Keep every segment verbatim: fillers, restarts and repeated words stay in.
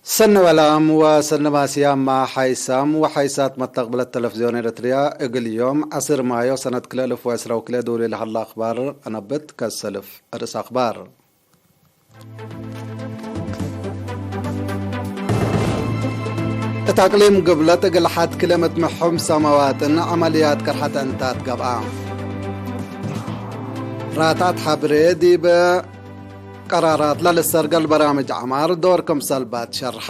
ሰኒ ወላም ወሰኒ ማስያማ ሓይሳም ወሓይሳት መተቅብለት ተለፍዝዮን ኤረትርያ፣ እግል ዮም ዐስር ማዮ ሰነት ክልኤ እልፍ ወዕስራ ወክልኤ ዶል ለሀላ አክባር አነብት ከሰልፍ። አርእስ አክባር። እት አቅሊም ግብለት እግል ሐድ ክልኤ ምእት ምሕምሰ መዋጥን ዐመልያት ቅርሐት ዕንታት ገብአ። ራትዐት ሐብሬ ዲብ ቀራራትለ ልሰርገል በራምጅ ዐማር ዶር ክምሰል ባትሸርሐ።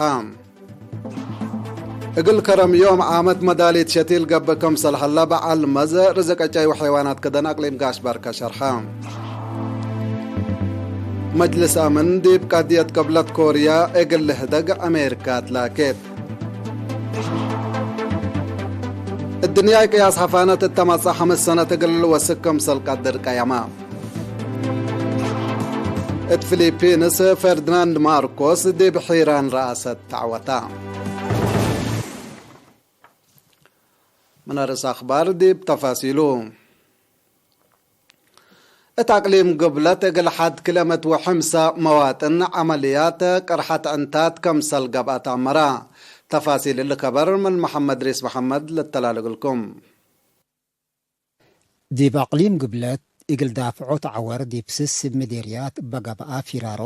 እግል ከረም ዮም ዓመት መዳሊት ሸቲል ገብእ ክምሰል ሀለ በዐል መዝ ርዝቅ ዕጨይ ወሐይዋናት ክደን አቅሊም ጋሽ ባርከ ሸርሐ። መጅልስ አምን ዲብ ቀድየት ቅብለት ኮርያ እግል ልህደግ አሜሪካ ትላኬት። እድንያይ ቅያስ ሐፋነት እተ መጽአ ሐምስ ሰነት እግል ልወስክ ክምሰል ቀድር ቀየመ። እት ፊሊፒንስ፣ ፈርዲናንድ ማርኮስ ዲብ ሒራን ረአሰት ተዐወተ። ምን አርእስ አክባር ዲብ ተፋሲሉ። እት አቅሊም ግብለት እግል ሐድ ክልኤ ምእት ወሐምሰ መዋጥን ዐመልያት ቅርሐት ዕንታት ከምሰል ገብአ ተአመረ። ተፋሲል እሊ ከበር ምን መሐመድ ሪስ መሐመድ ልተላል እግልኩም። ዲብ አቅሊም ግብለት፣ እግል ዳፍዖት ዐወር ዲብ ስስ እብ ምዴርያት እበ ገብአ ፊራሮ፣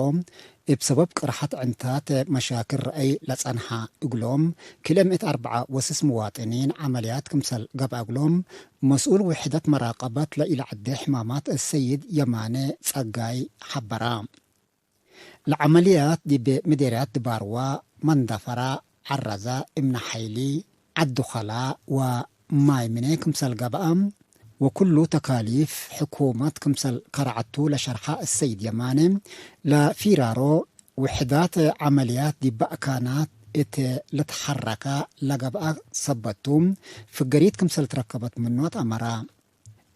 እብ ሰበብ ቅርሐት ዕንታት መሻክል ረአይ ለጸንሐ እግሎም፣ ክልኤ ምእት አርበዓ ወስስ ምዋጥኒን ዐመልያት ክምሰል ገብአ እግሎም፣ መስኡል ውሕደት መራቀበት ለኢለዐዴ ሕማማት አሰይድ የማነ ጸጋይ ሐበረ። ለዐመልያት ዲብ ምዴርያት ድባርዋ፣ መንደፈራ፣ ዐረዘ፣ እምነ ሐይሊ፣ ዐዱ ከላ ወማይ ምኔ ክምሰል ገብአ፣ ወኩሉ ተካሊፍ ሕኩመት ክምሰል ከረዐቱ ለሸርሐ አሰይድ የማነ፣ ለፊራሮ ውሕዳት ዐመልያት ዲብ አካናት እት ልትሐረከ ለገብአ ሰበት ቱ፣ ፍገሪት ክምሰል ትረከበት ምኖት አመረ።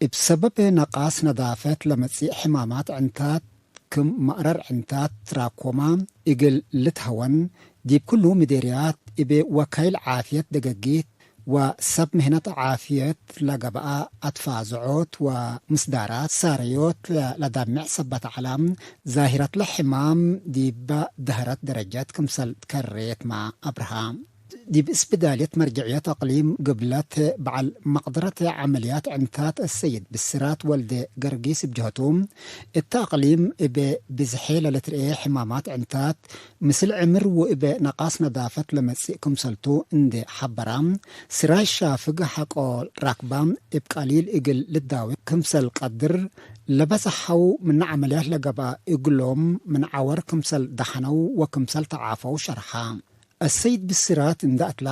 እብ ሰበብ ነቃስ ነዳፈት ለመጽእ ሕማማት ዕንታት ክም መእረር ዕንታት ትራኮማ እግል ልትሀወን፣ ዲብ ኩሉ ምዴርያት እብ ወካይል ዓፍየት ደገጊት ወሰብ ምህነት ዓፍየት ለገብአ አትፋዝዖት ወምስዳራት ሳረዮት ለዳምዕ ሰበት ዐለ፣ ዛሂረትለ ሕማም ዲበ ደህረት ደረጀት ክምሰል ትከሬትመ አብርሃ። ዲብ እስብዳልየት መርጀዕየት አቅሊም ግብለት በዐል መቅደረት ዐመልያት ዕንታት አሰይድ ብስራት ወልደ ገርጊስ እብ ጀህቱ፣ እተ አቅሊም እብ ብዝሔ ለልትርኤ ሕማማት ዕንታት ምስል ዕምር ወእብ ነቃስ ነዳፈት ለመጽእ ክምሰልቱ እንዴ ሐበራ፣ ስራይ ሻፍግ ሐቆ ራክባ እብ ቀሊል እግል ልዳዌ ክምሰል ቀድር፣ ለበዝሐው ምነ ዐመልያት ለገብአ እግሎም ምን ዐወር ክምሰል ደሐነው ወክምሰል ተዓፈው ሸርሐ። አሰይድ ብስራት እንደ አትላ፣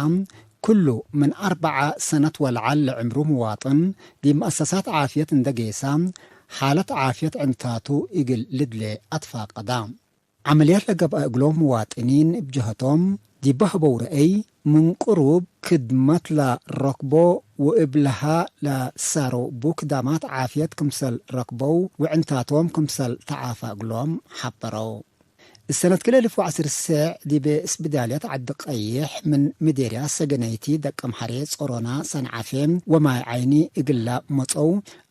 ክሉ ምን አርበዐ ሰነት ወለዐል ለዕምሩ ምዋጥን ዲብ መአሰሳት ዓፍየት እንደ ጌሰ፣ ሓለት ዓፍየት ዕንታቱ እግል ልድሌ አትፋቀዳ። ዐመልያት ለገብአ እግሎም ምዋጥኒን እብ ጀሀቶም፣ ዲበ ሀበው ረአይ፣ ምን ቅሩብ ክድመት ለረክቦ ወእብ ለሀ ለሳረው እቡ ክዳማት ዓፍየት ክምሰል ረክበው ወዕንታቶም ክምሰል ተዓፈ እግሎም ሐበረው። እሰነት ክልኤ እልፍ ወዐስር ሰዕ ዲብ እስብዳልያት ዐዲ ቀይሕ ምን ምዴርያት ሰገነይቲ ደቀምሐሬ ጾሮና ሰንዓፌ ወማይ ዓይኒ እግላ መጸው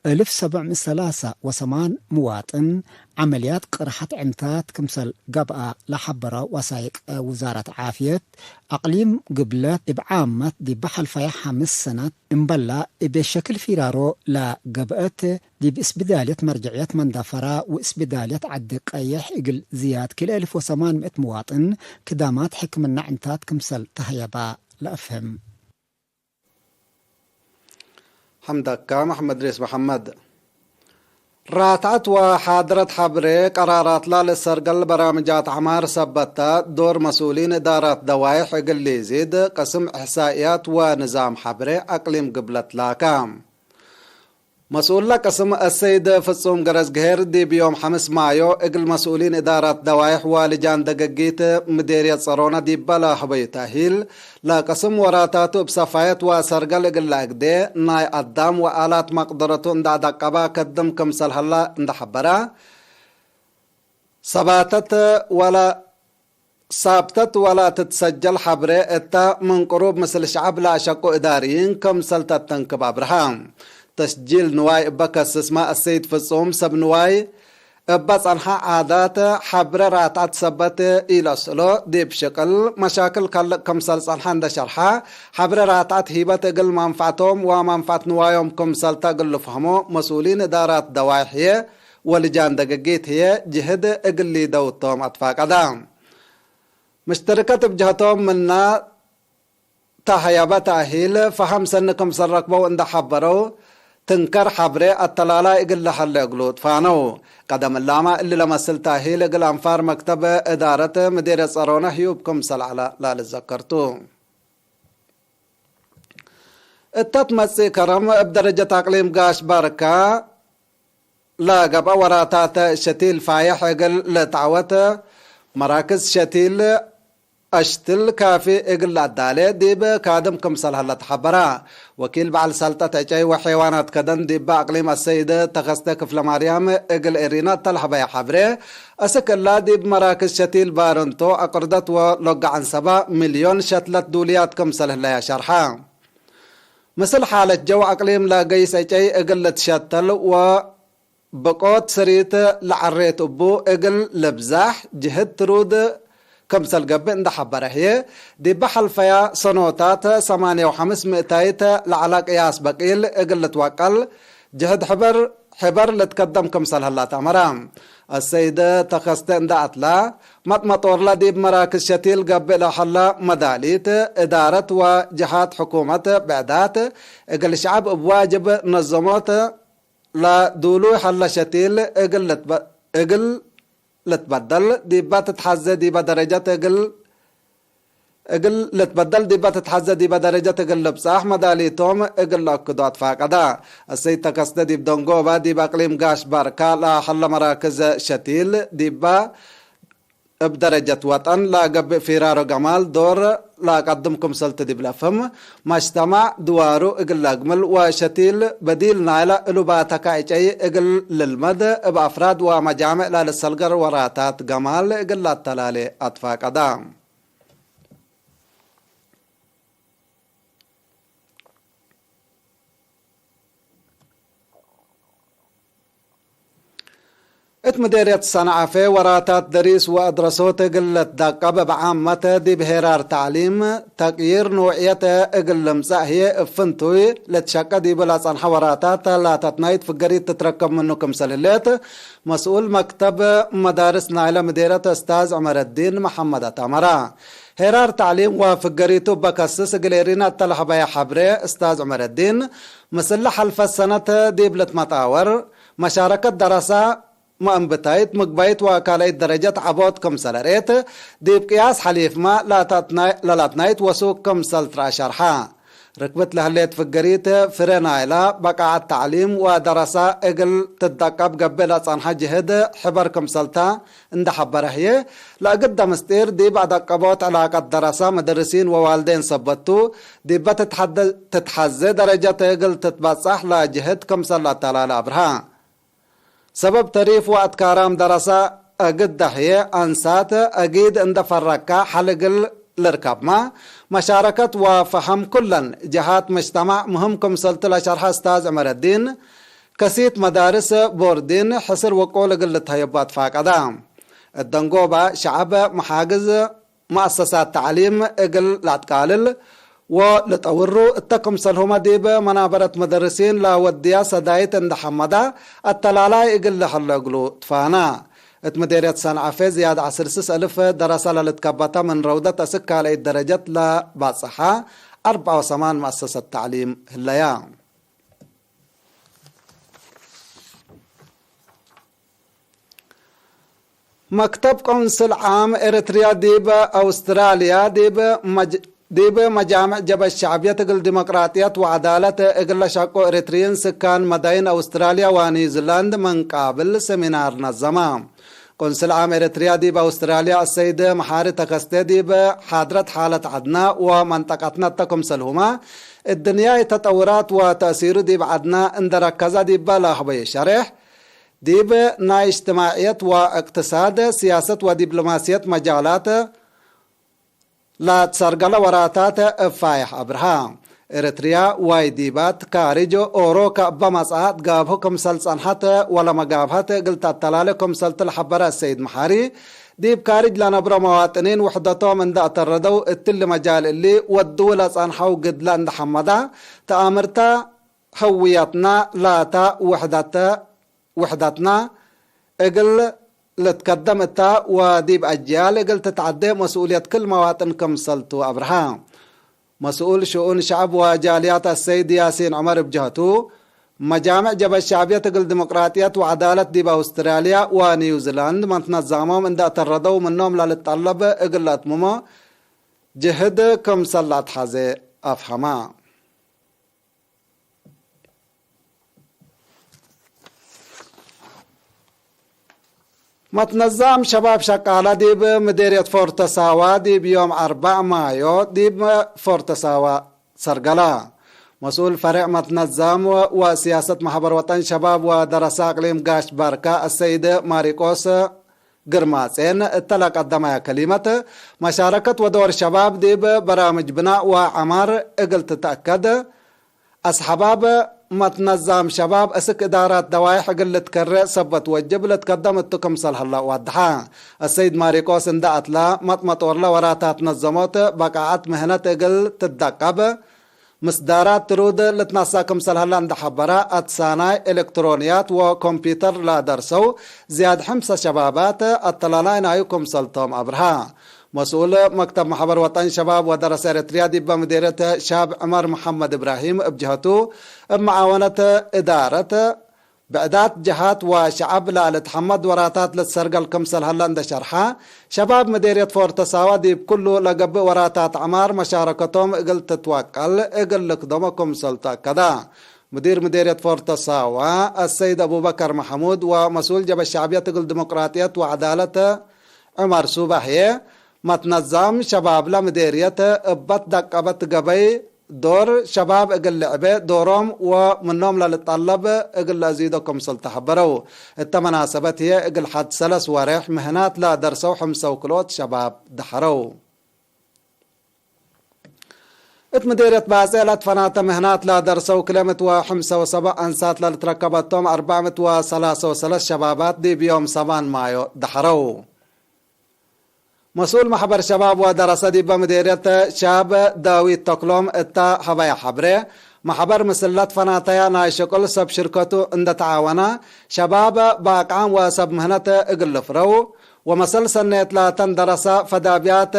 እልፍ ሰብዕ ምእት ሰላሳ ወሰማን ምዋጥን ዐመልያት ቅርሐት ዕንታት ክምሰል ገብአ ለሐበረ ወሳይቅ ውዛረት ዓፍየት አቅሊም ግብለት እብ ዓመት ዲብ ሐልፈየ ሐምስ ሰነት እምበላ እብ ሸክል ፊራሮ ለገብአት ዲብ እስብዳልየት መርጀዕየት መንደፈራ ወእስብዳልየት ዐዲ ቀይሕ እግል ዝያድ ክልኤ እልፍ ወሰማን ምእት ምዋጥን ክዳማት ሕክምና ዕንታት ክምሰል ተሀየባ ለአፍህም። ሐምደካ መሐመድ ሬስ መሐመድ። ራትዐት ወሓድረት ሐብሬ ቀራራትላ ለሰርገል በራምጃት ዐማር ሰበታ ዶር መስኡሊን እዳራት ደዋይሕ እግል ሊዚድ ቅስም እሕሳእያት ወንዛም ሐብሬ አቅሊም ግብለት ላካ። መስኡል ለቅስም አሰይድ ፍጹም ገረዝግሄር ዲብ ዮም ሐምስ ማዮ እግል መስኡሊን እዳራት ደዋይሕ ወልጃን ደገጊት ምዴርየት ጸሮነ ዲበ ለሀበዩ ተእሂል፣ ለቅስም ወራታቱ እብ ሰፋየት ወሰርገል እግል ለአግዴ ናይ አዳም ወአላት መቅደረቱ እንደ አደቀበ ከድም ክምሰል ሀለ እንደ ሐበረ፣ ሰባተት ወለ ሳብተት ወለትትሰጀል ሐብሬ እተ፣ ምን ቅሩብ ምስል ሸዐብ ለአሸቁ እዳርይን ክምሰል ተተንክብ አብርሃ። ተስጂል ንዋይ እበ ከስስመ አሰይድ ፍጹም ሰብ ንዋይ እበ ጸንሐ ዓዳት ሐብረ ራትዐት ሰበት ኢለአስእሎ፣ ዲብ ሽቅል መሻክል ካልእ ክምሰል ጸንሐ እንደ ሸርሐ፣ ሐብረ ራትዐት ሂበት እግል መንፈዐቶም ወመንፈዐት ንዋዮም ክምሰልተ እግል ልፍሀሞ መስኡሊን እዳራት ደዋይሕ ህዬ ወልጃን ደግጊት ህዬ ጅህድ እግል ሊደው ቶም አትፋቀዳ። ምሽተርከት እብ ጀህቶም ምና ተሀየበ ተእሂል ፈሀም ሰኒ ክምሰል ረክበው እንደ ሐበረው፣ ትንከር ሐብሬ አተላላይ እግል ለሀለ እግሉ ትፋነው። ቀደም እላመ እሊ ለመስል ተእሂል እግል አንፋር መክተብ እዳረት ምዴርየት ጸሮነ ህዩብ ክምሰል ዐለ ላልዘከር ቱ። እተ ትመጽእ ከረም እብ ደረጀት አቅሊም ጋሽ ባርካ ለገብአ ወራታት ሸቲል ፋይሕ እግል ልትዐወት መራክዝ ሸቲል አሽትል ካፊ እግል ለአዳሌ ዲብ ካድም ክምሰል ሀለ ተሐበረ። ወኪል በዐል ሰልጠት ዕጨይ ወሐይዋናት ከደን ዲበ አቅሊም አሰይድ ተከስተ ክፍለማርያም እግል ኤሪና እተ ለሀበየ ሐብሬ፣ አስክ እላ ዲብ መራክዝ ሸቲል ባርንቶ አቅርደት ወሎገ ዐንሰባ ሚልዮን ሸትለት ዱልያት ክምሰል ህለየ ሸርሐ። ምስል ሓለት ጀው አቅሊም ለገይስ ዕጨይ እግል ልትሸተል ወ ብቆት ስሪት ለዐሬት እቡ እግል ልብዛሕ ጅህድ ትሩድ ክምሰል ገብእ እንደ ሐበረ ህዬ፣ ዲበ ሐልፈያ ሰኖታት ሰማንየ ወሐምስ ምእታይት ለዐለ ቅያስ በቂል እግል ልትወቀል ጅህድ ሕበር፣ ሕበር ልትከደም ክምሰል ህላ ተአመረ። አሰይድ ተከስተ እንደ አትላ፣ መጥመጦርለ ዲብ መራክዝ ሸቲል ገብእ ለሀለ መዳሊት፣ እዳረት ወጀሃት ሕኩመት ብዕዳት እግል ሸዐብ እብ ዋጅብ ነዘሞት፣ ለዱሉይ ሀለ ሸቲል እግል ልትበ-፣ እግል ልትበደል ዲበ ትትሐዜ ዲበ ደረጀት እግል፣ እግል ልትበደል ዲበ ትትሐዜ ዲበ ደረጀት እግል ልብጻሕ መዳሊቶም እግል ለአክዶ አትፋቀዳ። እሰይድ ተከስተ ዲብ ደንጎበ ዲብ አቅሊም ጋሽ ባርካ ለሀለ መራክዝ ሸቲል ዲበ እብ ደረጀት ወጠን ለገብእ ፊራሮ ገማል ዶር ለአቀድም ክምሰልቱ ዲብ ለፍህም፣ መጅተማዕ ድዋሩ እግል ለአግምል ወሸቲል በዲል ናይለ እሉባተ ከዕጨይ እግል ልልመድ፣ እብ አፍራድ ወመጃምዕ ለልሰልገር ወራታት ገማል እግል ለአተላሌ አትፋቀዳ። እት ምዴርየት ሰንዐፌ ወራታት ደሪስ ወአድረሶት እግል ልትደቀብ እብ ዓመት ዲብ ሄራር ተዕሊም ተቅዪር ኖዕየት እግል ልምጸእ ህዬ እብ ፍንቱይ ልትሸቄ ዲቡ ለጸንሐ ወራታት ላተትናይት ፍገሪት ትትረከብ ምኑ ክምሰል ህሌት መስኡል መክተብ መዳርስ ናይለ ምዴርየት እስታዝ ዑመረዲን መሐመድ አተአመረ። ሄራር ተዕሊም ወፍገሪቱ እበ ከስስ እግል ኤሪና እተ ለሀበየ ሐብሬ እስታዝ ዑመረዲን፣ ምስለ ሐልፈት ሰነት ዲብ ልትመጣወር መሻረከት ደረሳ መእንብታይት ምግባይት ወካልአይት ደረጀት ዐቦት ክምሰለ ርኤት፣ ዲብ ቅያስ ሐሊፍመ ለላትናይት ወሱክ ክምሰል ትረአ ሸርሐ። ርክብት ለህሌት ፍገሪት ፍሬ ናይለ በቃዐት ተዕሊም ወደረሳ እግል ትደቀብ ገብእ ለጸንሐ ጅህድ ሕበር ክምሰልተ እንደ ሐበረ ህዬ፣ ለእግደ ምስጢር ዲብ አደቀቦት ዕላቀት ደረሳ፣ መደርሲን ወዋልዴን ሰበት ቱ፣ ዲበ ትትሐደ-፣ ትትሐዜ ደረጀት እግል ትትበጸሕ ለጅህድ ክምሰል ለአተላለ አብርሀ። ሰበብ ተሪፍ ወአትካራም ደረሳ እግል ደሕዬ አንሳት፣ አጊድ እንደ ፈረካ ሐል እግል ልርከብመ፣ መሻረከት ወፈሀም ኩለን ጀሃት መጅተማዕ ምህም ክምሰልቱ ለሸርሐ እስታዝ ዑመረዲን፣ ከሲት መዳርስ ቦርዲን ሕስር ወቁል እግል ልትሀየቡ አትፋቀዳ። እት ደንጎባ ሸዐብ መሓግዝ መአሰሳት ተዕሊም እግል ለአትቃልል ወልጠውሩ እተ ክምሰልሁመ ዲብ መናበረት መደርሲን ለወድያ ሰዳይት እንደ ሐመዳ አተላላይ እግል ለሀለ እግሉ ትፋና። እት ምዴርየት ሰንዐፌ ዝያድ ዐስር ስስ እልፍ ደረሰ ለልትከበተ ምን ረውደት አስክ ካልአይት ደረጀት ለባጽሐ አርበዕ ወሰማን መአሰሰት ተዕሊም ህለያ። መክተብ ቆንስል ዓም ኤረትርያ ዲብ አውስትራልያ፣ ዲብ መጅ-፣ ዲብ መጃምዕ ጀብሀት ሸዕብየት እግል ዲሞቅራጥየት ወዐዳለት እግል ለሸቁ ኤረትርዪን ስካን መዳይን አውስትራልያ ወኒውዚላንድ ምን ቃብል ሰሚናር ነዘመ። ቆንስል ዓም ኤረትርያ ዲብ አውስትራልያ አሰይድ መሓሪ ተከስቴ ዲብ ሓድረት ሓለት ዐድነ ወመንጠቀትነ እተ ክምሰልሁመ፣ እድንያይ ተጠውራት ወተእሲሩ ዲብ ዐድነ እንደ ረከዘ ዲበ ለሀበዩ ሸሬሕ፣ ዲብ ናይ እጅትማዕየት ወእቅትሳድ፣ ስያሰት ወዲፕሎማስየት መጃላት ለትሰርገለ ወራታት እብ ፋይሕ አብርሃ። ኤረትርያ ዋይ ዲባት ካርጅ ኦሮከ እበ መጽአት ጋብሁ ክምሰል ጸንሐት ወለመጋብሀት እግል ተአተላሌ ክምሰልቱ ለሐበረ አሰይድ መሓሪ፣ ዲብ ካርጅ ለነብሮ መዋጥኒን ውሕደቶም እንደ አተረደው፣ እትሊ መጃል እሊ ወድው ለጸንሐው ግድለ እንደ ሐመዳ፣ ተአምርተ ህውየትና ላታ ውሕደተ ውሕደትና እግል ልትከደም እታ ወዲብ አጅያል እግል ትትዐዴ መስኡልየት ክል መዋጥን ክምሰልቱ አብርሃ። መስኡል ሽኡን ሸዐብ ወጃልያት አሰይድ ያሲን ዑመር እብ ጀህቱ፣ መጃምዕ ጀብሀት ሸዕብየት እግል ዲሞቅራጥየት ወዐዳለት ዲብ አውስትራልያ ወኒውዚላንድ መትነዛሞም እንደ አተረደው ምኖም ለልጠለብ እግል ለአትምሞ ጅህድ ክምሰል ለአትሐዜ አፍሀማ። መትነዛም ሸባብ ሸቃለ ዲብ ምዴርየት ፎርተ ሳዋ ዲብ ዮም አርበዕ ማዮ ዲብ ፎርተ ሳዋ ሰርገላ። መስኡል ፈሬዕ መትነዛም ወሲያሰት መሕበር ወጠን ሸባብ ወደረሰ አቅሊም ጋሽ ባርካ አሰይድ ማሪቆስ ግርማጼን እተ ለቀደመየ ከሊመት፣ መሻረከት ወዶር ሸባብ ዲብ በራምጅ ብናእ ወዐማር እግል ትትአከድ፣ አስሐባብ መትነዛም ሸባብ እስክ እዳራት ደዋይሕ እግል ልትከሬ ሰበት ወጅብ ልትከደም እቱ ክምሰል ሀለ ወድሐ። አሰይድ ማሪቆስ እንደ አትላ፣ መጥመጦርለ ወራታት ነዘሞት በቃዐት ምህነት እግል ትደቀብ፣ ምስዳራት ትሩድ ልትነሰእ ክምሰል ሀለ እንደ ሐበረ፣ አትሳናይ ኤሌክትሮንያት ወኮምፒተር ለደርሰው ዝያድ ሕምሰ ሸባባት አተላላይ ናዩ ክምሰልቶም አብርሃ። መስኡል መክተብ መሕበር ወጠን ሸባብ ወደረሰ ኤረትርያ ዲበ ምዴርየት ሻብ ዕመር መሐመድ እብራሂም እብ ጀሀቱ፣ እብ መዓወነት እዳረት ብዕዳት ጀሃት ወሸዐብ ለልትሐመድ ወራታት ልትሰርገል ክምሰል ሀለ እንደ ሸርሐ፣ ሸባብ ምዴርየት ፎርተ ሳዋ ዲብ ኩሉ ለገብእ ወራታት ዐማር መሻረከቶም እግል ትትወቀል እግል ልክደሞ ክምሰልቱ አከዳ። ሙዲር ምዴርየት ፎርተ ሳዋ አሰይድ አቡበከር መሐሙድ ወመስኡል ጀብሀት ሸዕብየት እግል ዲሞቅራጥየት ወዐዳለት ዑመር ሱባህዬ፣ መትነዛም ሸባብለ ምዴርየት እበ ትደቀበት ገበይ ዶር ሸባብ እግል ልዕቤ ዶሮም ወምኖም ለልጠለብ እግል ለአዚዶ ክምሰል ተሐበረው። እተ መናሰበት ህዬ እግል ሐድ ሰለስ ወሬሕ ምህናት ለደርሰው ሕምሰው ክልኦት ሸባብ ደሐረው። እት ምዴርየት ባጼ ለትፈናተ ምህናት ለደርሰው ክልኤ ምእት ወሕምሰ ወሰብዕ አንሳት ለልትረከበቶም አርበዕ ምእት ወሰላሰ ወሰለስ ሸባባት ዲብ ዮም ሰማን ማዮ ደሐረው። መስኡል መሕበር ሸባብ ወደረሰ ዲበ ምዴርየት ሻብ ዳዊት ተክሎም እተ ሀበየ ሐብሬ፣ መሕበር ምስል ለትፈናተያ ናይ ሽቅል ሰብ ሽርከቱ እንደ ተዓወነ፣ ሸባብ በአቅዓም ወሰብ ምህነት እግል ልፍረው ወመሰል ሰኔት ላተን ደረሰ ፈዳብያት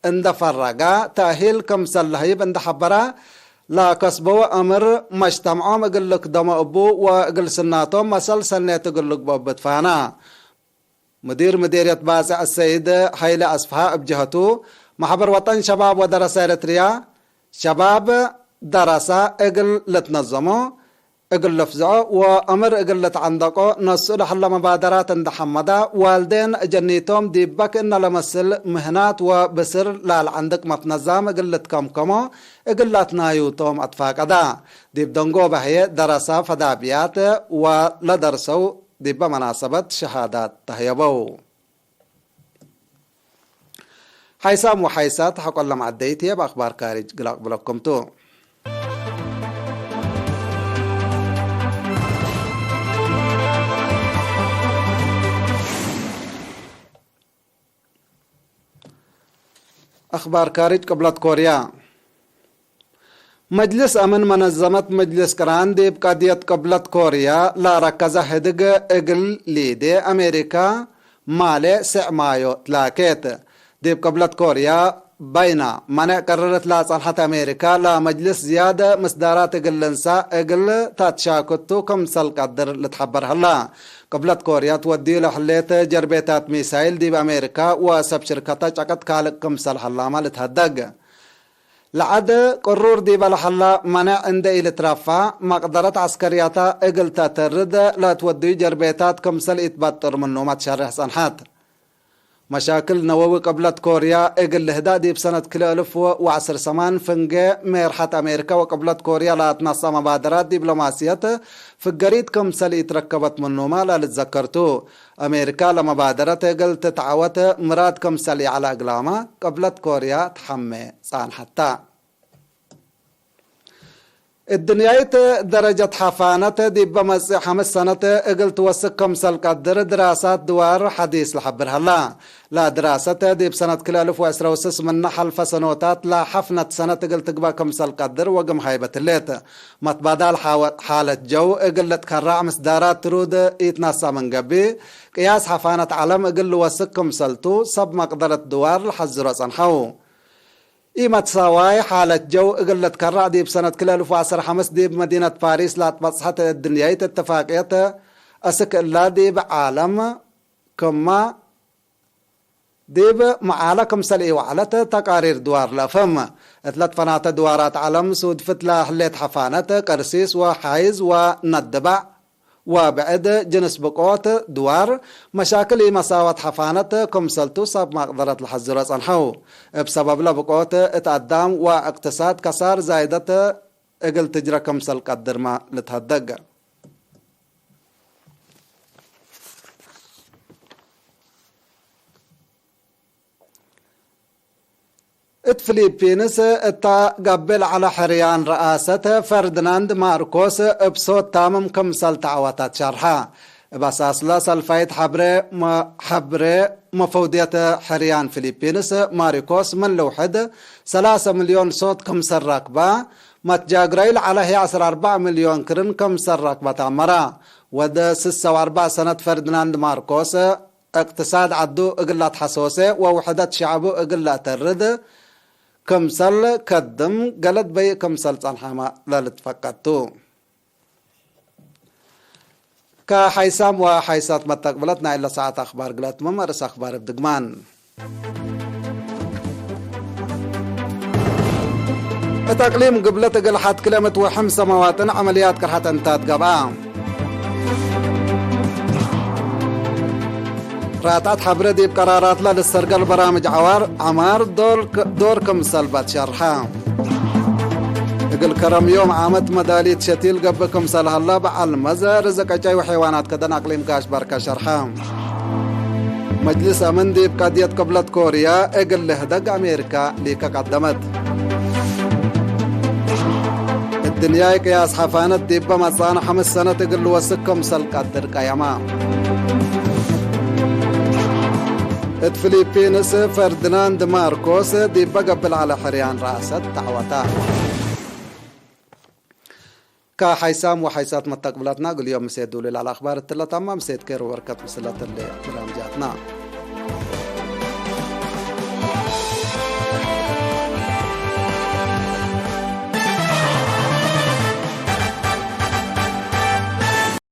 እንደ ፈረገ፣ ተእሂል ክምሰል ለህይብ እንደ ሐበረ፣ ለከስበወ አምር መጅተምዖም እግል ልክደሞ እቡ ወእግል ስናቶም መሰል ሰኔት እግል ልግበኦ እብ ትፋነ። ሙዲር ምዴርየት ባጽዕ አሰይድ ሀይለ አስፍሃ እብ ጀሀቱ፣ መሕበር ወጠን ሸባብ ወደረሰ ኤረትርያ፣ ሸባብ ደረሰ እግል ልትነዘሞ፣ እግል ልፍዝዖ ወአምር እግል ልትዐንደቆ ነስኡ ለሀለ መባደራት እንደ ሐመዳ፣ ዋልዴን ጀኒቶም ዲበ ክእነ ለመስል ምህናት ወብስር ላልዐንድቅ መትነዛም እግል ልትከምከሞ እግል ለአትናዩቶም አትፋቀዳ። ዲብ ደንጎበ ህዬ ደረሰ ፈዳብያት ወለደርሰው ዲበ መናሰበት ሸሃዳት ተህየበው። ሓይሳም ወሓይሳት ሐቆለ መዐደይት ህዬ በአክባር ካርጅ ግል አቅብለኩም ቱ። አክባር ካርጅ ቅብለት ኮርያ። መጅልስ አምን መነዘመት መጅልስ ቅራን ዲብ ቀድየት ቅብለት ኮርያ ለአረከዘ ህድግ እግል ሊዴ አሜሪካ ማሌ ስዕ ማዮ ትላኬት። ዲብ ቅብለት ኮርያ በይና መኔዕ ቀረረት ለጸንሐት አሜሪካ ለመጅልስ ዝያደ ምስዳራት እግል ልንሳእ እግል ተአትሻክቱ ክምሰል ቀድር ልትሐበር ሀላ። ቅብለት ኮርያ ትወድዩ ለህሌት ጀርቤታት ሚሳይል ዲብ አሜሪካ ወሰብ ሽርከተ ጨቀት ካልእ ክምሰል ሀላመ ልትሀደግ። ለዐድ ቅሩር ዲበ ለሀላ መኔዕ እንዴ ኢልትረፋ፣ መቅደረት ዐስከርያተ እግል ተአተርድ ለትወድዩ ጀርቤታት ክምሰል ኢትበጥር ምኑመ ትሸሬሕ ጸንሐት። መሻክል ነወዊ ቅብለት ኮርያ እግል ልህዳእ ዲብ ሰነት ክልኤ እልፍ ወዐስር ሰማን ፍንጌ ሜርሐት አሜሪካ ወቅብለት ኮርያ ለአትነሰእ መባደራት ዲብሎማስየት ፍገሪት ክምሰል ኢትረከበት ምኑመ ለልትዘከር ቱ። አሜሪካ ለመባደረት እግል ትትዐወት ምራድ ክምሰል ይዐለ እግላመ ቅብለት ኮርያ ተሐሜ ጸንሐት ተ። እድንያይት ደረጀት ሐፋነት ዲበ መጽእ ሐምስ ሰነት እግል ትወስክ ክምሰል ቀድር ድራሳት ድዋር ሐዲስ ለሐብር ሀላ። ለድራሰት ዲብ ሰነት ክል አልፍ ወዕስራ ወስስ ምነ ሐልፈ ሰኖታት ለሐፍነት ሰነት እግል ትግበእ ክምሰል ቀድር ወግም ሃይበት ህሌት። መትባዳል ሓወ-፣ ሓለት ጀው እግል ልትከራዕ ምስዳራት ትሩድ ኢትነሰእ ምን ገብእ፣ ቅያስ ሐፋነት ዐለም እግል ልወስክ ክምሰልቱ ሰብ መቅደረት ድዋር ለሐዝሮ ጸንሐው። ኢመትሳዋይ ሓለት ጀው እግል ልትከራዕ ዲብ ሰነት ክል አልፍ ወዐስር ሐምስ ዲብ መዲነት ፓሪስ ለአትበጽሐት እድንያይት እትፋቅየት፣ አስክ እላ ዲብ ዓለም ክማ ዲብ መዓለ ክምሰል ኢወዐለት ተቃሪር ድዋር ለአፍህም። እት ለትፈናተ ድዋራት ዐለም ሱድፍት ለህሌት ሐፋነት፣ ቅርሲስ ወሓይዝ ወነድባዕ ወብዕድ ጅንስ ብቆት ድዋር፣ መሻክል ኢመሳወት ሐፋነት ክምሰልቱ ሰብ መቅደረት ለሐዝሮ ጸንሐው። እብ ሰበብለ ብቆት እት አዳም ወእቅትሳድ ከሳር ዛይደት እግል ትጅረ ክምሰል ቀድርመ ልትሀደግ። እት ፊሊፒንስ እተ ገብእ ለዐለ ሕርያን ረአሰት ፈርድናንድ ማርኮስ እብ ሶት ታምም ክምሰል ተዐወተ ትሸርሐ። እብ አሳስለ ሰልፋይት ሐብሬ መ-፣ ሐብሬ መፈውድየት ሕርያን ፊሊፒንስ ማሪኮስ ምን ልውሕድ ሰላሰ ሚልዮን ሶት ክምሰል ረክበ፣ መትጃግራዩ ለዐለ ህይ ዐስር አርበዕ ሚልዮን ክርን ክምሰል ረክበ ተአመረ። ወድ ስሰ ወአርበዕ ሰነት ፈርድናንድ ማርኮስ እቅትሳድ ዐዱ እግል ለአትሐሶሴ ወውሕደት ሸዕቡ እግል ለአተርድ ክምሰል ከድም ገለድ በይእ ክምሰል ጸንሐመ ለልትፈቀድ ቱ። ከሐይሳም ወሐይሳት መተቅብለት ናይ እለ ሰዓት አክባር ግለት መመርስ አክባር እብ ድግማን። እት አቅሊም ግብለት እግል ሐድ ክለ ምትወሕም ሰማዋጥን ዐመልያት ቅርሐት እንታት ገብአ። ራትዐት ሐብረ ዲብ ቀራራትለ ልሰርገል በራምጅ ዐዋር ዐማር ዶል ክ-፣ ዶር ክምሰል በትሸርሐ። እግል ከረም ዮም ዓመት መዳሊት ሸቲል ገብእ ክምሰል ሀላ በዐል መዘ ርዝቅ ዕጨይ ወሐይዋናት ከደን አቅሊም ጋሽ በርከ ሸርሐ። መጅልስ አምን ዲብ ቀድየት ቅብለት ኮርያ እግል ልህደግ አሜሪካ ሊከ ቀደመት። እድንያይ ቅያስ ሐፋነት ዲበ መጽአነ ሐምስ ሰነት እግል ልወስክ ክምሰል ቀድር ቀየማ። እት ፊሊፒንስ ፈርድናንድ ማርኮስ ዲበ ገብእ ለዐለ ሕርያን ረአሰት ተዐወተ። ከሐይሳም ወሐይሳት መተቅብላትና እግል ዮም ምሴት ዱሉል አልአክባር እትለ ታማ ምሴት ኬር ወበርከት ምስለት እለ ብራምጃትና።